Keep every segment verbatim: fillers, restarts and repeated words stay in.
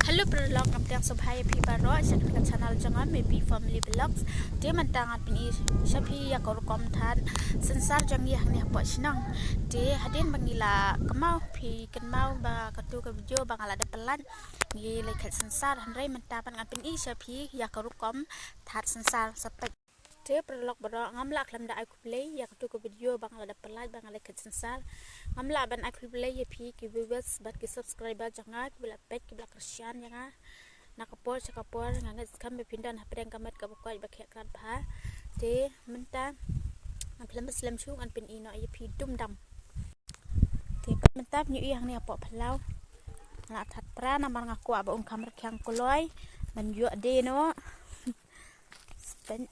Hello paralok, nga pdiang sngewbha ïa phi baroh sha ka channel jong nga, Maybe Family Vlogs. Te mynta ngan pyni sha phi ïa ka rukom thad synsar jong ngi hangne hapoh shnong. Te hadien ba ngi la kynmaw, phi kynmaw ba katto ka video ba nga la dep pyllait, ngi la khet synsar, hynrei mynta pat ngan pyni sha phi ïa ka rukom thad synsar. Sa peit. Te paralok baroh, ngam lah khlem da ai khublei ïa katto ka video ba nga la dep pyllait, ba nga la khet synsar. Ngam lah ban ai khublei ïa phi ki viewers bad ki subscriber jong nga, kiba la peit, kiba la kyrshan ïa nga na ka por sha ka por. Nga ngeit skhem ba phin don hapdeng ka met kaba koit ba kheh krad bha. Te mynta ngam khlem pynslem shuh, ngan pyni noh ïa phi dum dam. Te mynta phin ïohi hangne hapoh phyllaw nga la thad pra namar nga kwah ba un kham rkhiang kloi ban ïoh die noh. Sa peit.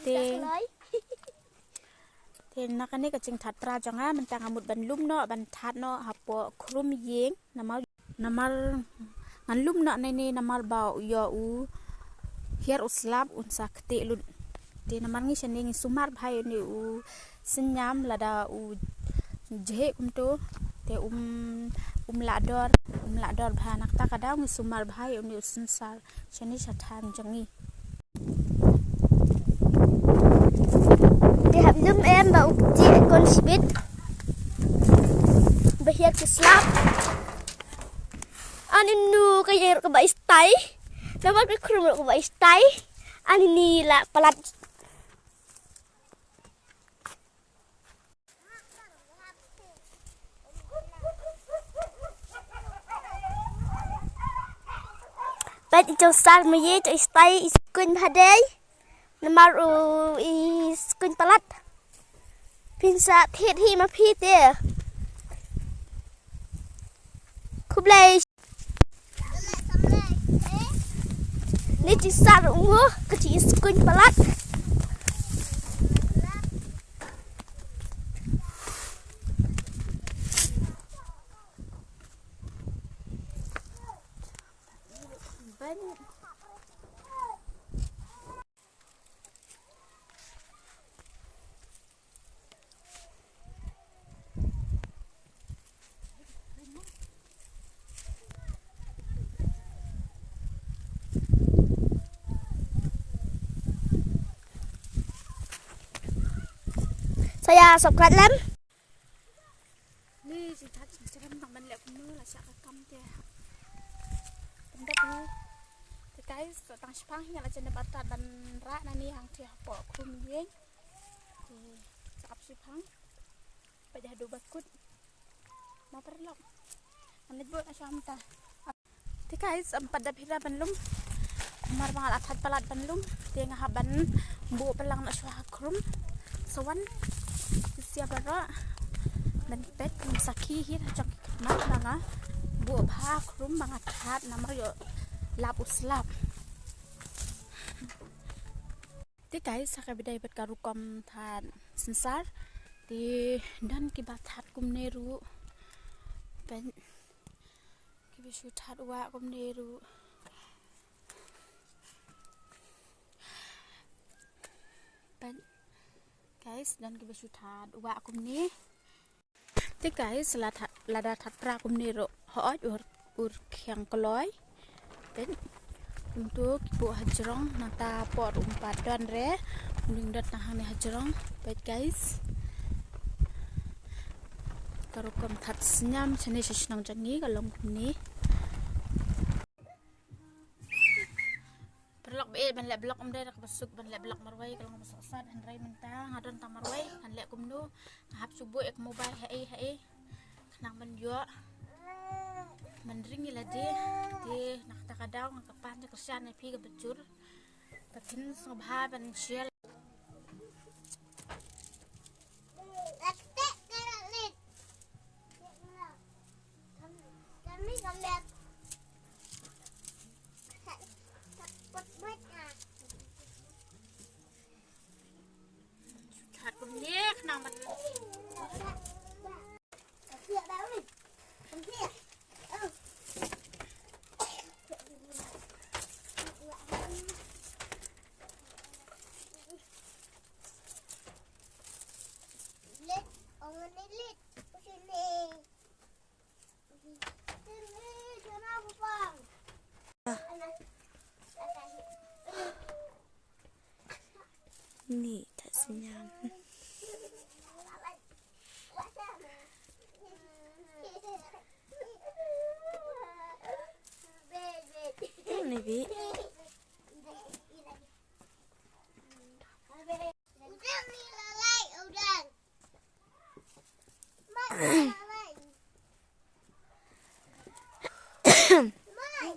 Te, te na kane ka jingthad pra jong nga mynta nga mut ban lum noh, ban thad noh hapoh khrum ïing. Namar, namar ngan lum noh nangne namar ba u ïoh u hiar u slap un sa ktieh lut. Te namar ngi shane ngi sumar bha ïa une u synñiam lada u jhieh kumto. Te um, um lah dor, um lah dor bha, na kata ka daw ngi sumar bha ïa une u synsar shane sha thaiñ jong ngi. Te hap lum em ba u ktieh kon shibit ba hiar ki slap. Ani nu ka ïeng ruh kaba istai. Namar ka khrum ruh kaba istai. Ani ni la palat. Peit i jong sar ma ye, jong i stai, i skuin bha dei. Namar u i skuin palat. Phin sa thied hi ma phi te. Khublei. Ni jong sar u ngo, ka jong i skuin palat. Sa ïa subscribe lem. Ni jingthad jingchrem nang ban leh kumno la shah ka kam te. Pynban ni. Te guys, to tang shipang hi nga la jan dep artat ban rah na ni hangtei hapoh khrum ïing. Te sa ap shipang. Peit haduh ba kut. Mo paralok. Ngan leit buh na shuwa mynta. Te guys, ym pat dep hi ra ban lum. Namar ba nga la thad palat ban lum. Te nga hap ban buh pynlang na shuwa ha khrum. Sa wan shisha baroh ban peit, ban sakhi hi ha jong ki khmat ba nga buh bha ha khrum ba nga thad namar ïoh lap u slap. Te guys, ha kaba ïadei bad ka rukom thad synsar, te don kiba thad kumne ruh. Peit, kiba shu thad wah kumne ruh. Peit guys, don kiba shu thad wah kumne. Te guys, la tha-, lada thad pra kumne ruh hooid ur, ur khiang kloi. Peit. Kumto ki buh ha jrong, nangta por um pat don re. Ning dot na hangne ha jrong. Peit guys. Ka rukom thad synñiam shane sha shnong jong ngi ka long kumne. Paralok ba ïeit, ban leh vlog ym dei da kaba suk, ban leh vlog marwei ka long kaba suk sat, hynrei mynta nga don tang marwei, ngan leh kumno, nga hap shu buh ïa ka mobile ha ei ha ei khnang ban ïoh ban ring ïa lade. Te na kata ka daw nga kyrpad ïa kyrshan ïa phi kaba jur ba phin sngewbha ban share. Pi. Ni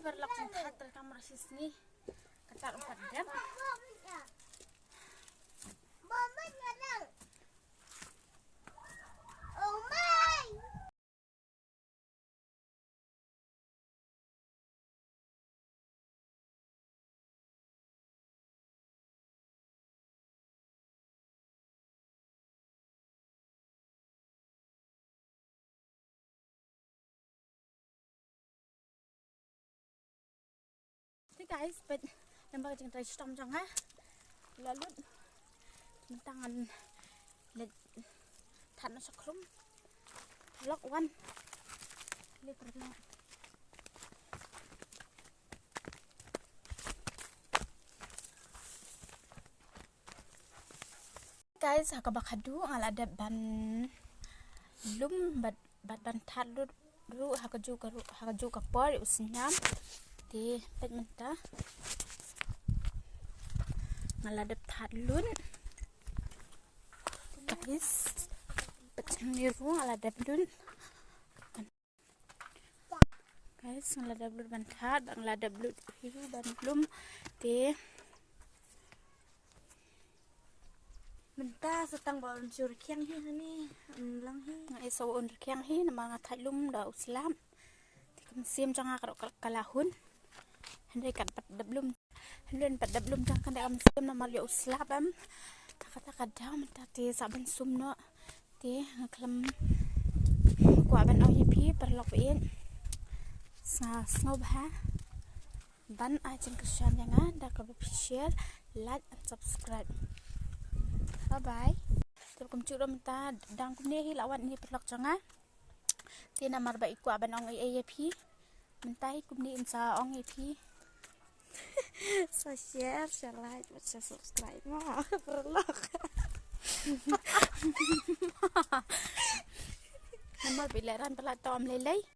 paralok jong nga, ka kamra shisngi. Kata ka pat dep. Te guys, peit namar ka jingtrei shitom jong nga. La lut. Mynta ngan leit thad noh sha khrum. Lok wan. Leit paralok. Guys, ha kaba khadduh nga la dep ban lum bad, bad ban thad lut ruh ha kajuh ka ruh, ha kajuh ka por ïa u sniam. Te peit mynta nga la dep thad lut. Guys, peit hangne ruh nga la dep lut. Guys, nga la dep lut ban thad, nga la dep lut hi ruh ban lum. Te mynta sa tang ba un shu rkhiang hi hangne, um, lang hi. Nga ïohi sa un rkhiang hi, namar nga thad lum da u slap. Te ka mynsiem jong nga ka, ka, ka la hun. Hynrei kan pat dep lum. Hynrei pat dep lum tang kan dei ka mynsiem namar ïa u slap em. Kata ka daw mynta te sa ban sum noh. Te nga khlem kwah ban ong ïa phi paralok ba ïeit. Sa sngewbha ban ai jingkyrshan ïa nga da kaba phi share, like and subscribe. Bye bye. Te kumjuh ruh mynta dang kumne hi la wan ïa paralok jong nga. Te namar ba i kwah ban ong ei ei ïa phi. Mynta hi kumne in sa ong ïa phi. Sa share, sa like, bad sa subscribe mo. Paralok. Namar ba i lehrain palat to ym lei lei.